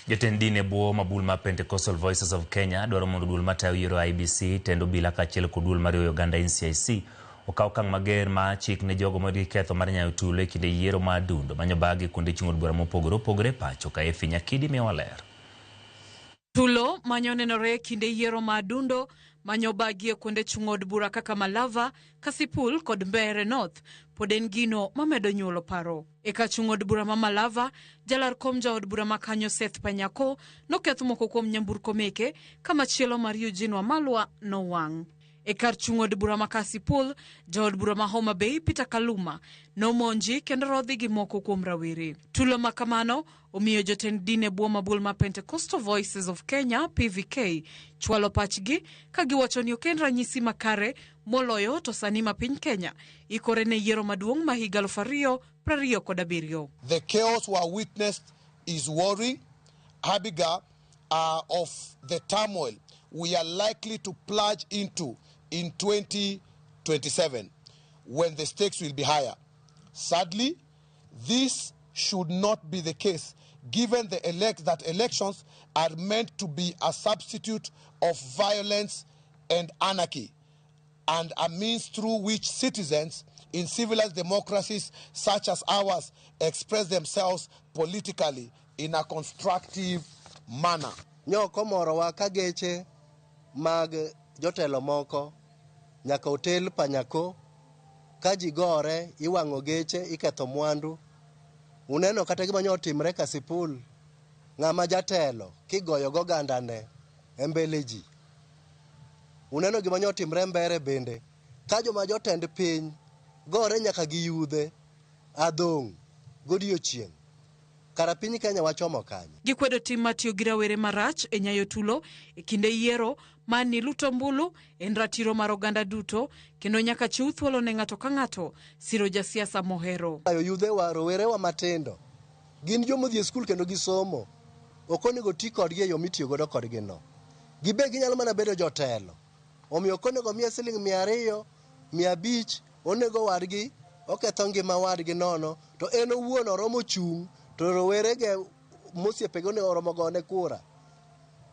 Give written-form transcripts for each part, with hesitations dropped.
Jotend din e bwo mabul mar Pentecostal Voices of Kenya dwaro mondo duol matayo yiero IEBC, tend obila kaachiel kod duol mariwo oganda NCIC okaw okang' mager ma chik ne jogo moyud gi ketho mar nyayo tulo e kinde yiero ma adundo manyo bag e kuonde chung' od bura mopogore opogore e pacho ka. Effie Nyakidi miyowa ler. Tulo manyo nenore e kinde yiero ma adundo manyo bagi e kuonde chung' od bura kaka Malava, Kasipul kod Mbeere North pod en gino mamedo nyuolo paro. E kar chung' od bura ma Malava, jalar kom jaod bura ma kanyo Seth Panyako noketh moko kuom nyamburko meke ka machielo mar Eugene Wamalwa nowang'. E kar chung' od bura ma Kasipul, jaod bura ma Homa Bay Peter Kaluma nomonji kendo rodhi gi moko kuom rawere. Tulo ma kamano omiyo jotend din e bwo mabul ma Pentecostal Voices of Kenya PVK chwalo pachgi ka giwacho ni ok en ranyisi makare moloyo to sani ma piny Kenya ikore ne yiero maduong' ma higa 2027. The chaos we witnessed is worrying, harbinger of the turmoil we are likely to plunge into in 2027 when the stakes will be higher. Sadly, this should not be the case, given the elect that elections are meant to be a substitute of violence and anarchy, and a means through which citizens in civilized democracies such as ours express themselves politically in a constructive manner. Nyok omorowa ka geche mag jotelo moko nyaka otel Panyako ka ji gore iwang'o geche iketho mwandu. Uneno kata gima nyo timre Kasipul, ng'ama jatelo kigoyo gogandane e mbele ji. Uneno gima nyo timre Mbere bende ka joma jotend piny gore nyaka gi yudhe adhong' godiochieng'. Kara piny Kenya wachomo kanye? Gikwedo tim mar tiyo gi rawere marach e nyayo tulo e kinde yiero ma ni luto ombulu en ratiro mar oganda duto kendo nyaka chiw thuolo ne ng'ato ka ng'ato siro jasiasa mohero. Ayo yudhewa, rowerewa matindo gin joma odhi e skul kendo gisomo. Ok onego ti kodgi e yo mitiyo godo kodgi no. Gibe ginyalo mana bedo jotelo. Omiyo ok onego miye siling 200, 500, onego wadgi, oketho ngima wadgi nono, to en owuon oromo chung' to rowerege mosiepege onego oromo gone kura.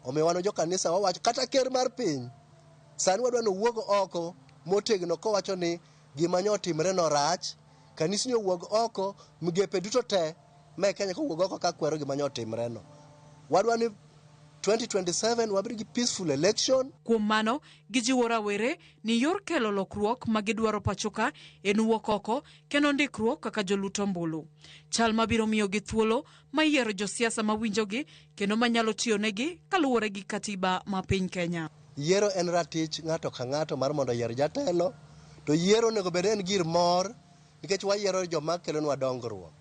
Omiyo wan jo kanisa wawacho kata ker mar piny sani wadwa ni owuog oko motegno kowacho ni gima nyo otimre no rach, kanisni owuog oko, migepe duto te me Kenya kowuog oko ka kwero gima nyo otimre no. Wadwa ni 2027 wabed gi peaceful election. Kuom mano, gijiwo rawere ni yor kelo lokruok ma gidwaro pacho ka en wuok oko kendo ndikruok kaka jolut ombulu. Chal mabiro miyogi thuolo ma yiero josiasa mawinjogi kendo manyalo tiyonegi kaluwore gi katiba ma piny Kenya. Yiero en ratich ng'ato ka ng'ato mar mondo oyier jatelo, to yiero onego bed en gir mor nikech wayiero joma kelonwa dongruok.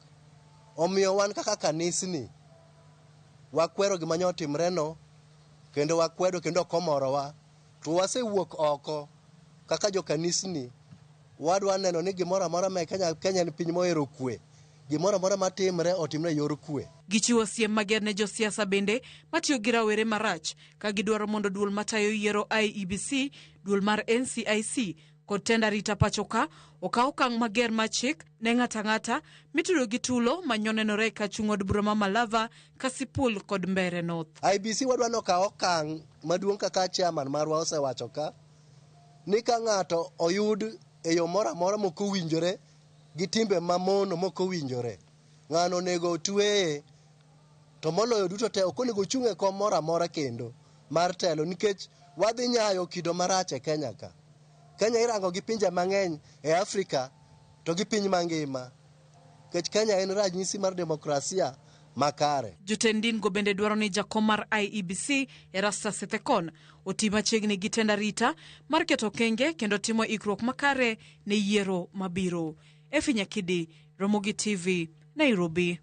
Omiyo wan kaka kanisni wakwero gima nyo otimreno kendo wakwedo kendo ok omorowa, to wasewuok oko kaka jokanisni wadwa neno ni gimoro amora ma Kenya, Kenya en piny mohero kwe. Gimoro amora matimre otimre e yor kwe. Gichiwo siem mager ne josiasa bende matiyo gi rawere marach ka gidwaro mondo duol matayo yiero IEBC, duol mar NCIC kod tend arita pacho ka okaw okang' mager mar chik ne ng'ato ang'ata mitudo gi tulo manyonenore ka chung' od bura ma Malava, Kasipul kod Mbeere North. IEBC wadwa ni okaw okang' maduong' kaka chairman marwa osewacho ka ni ka ng'ato oyud e yo moro amora mok owinjore gi timbe mamono mok owinjore, ng'ano onego otweye, to moloyo duto te ok onego ochung' e kom moro amora kendo mar telo nikech wadhi nyayo kido marach e Kenya ka. Kenya irango gi pinje mang'eny e Afrika to gi piny mangima nikech Kenya en ranyisi mar demokrasia makare. Jotend din go bende dwaro ni jakom mar IEBC Erastus Ethekon oti machiegni gi tend arita mar keto okenge kendo timo ikruok makare ne yiero mabiro. Effie Nyakidi, Ramogi TV, Nairobi.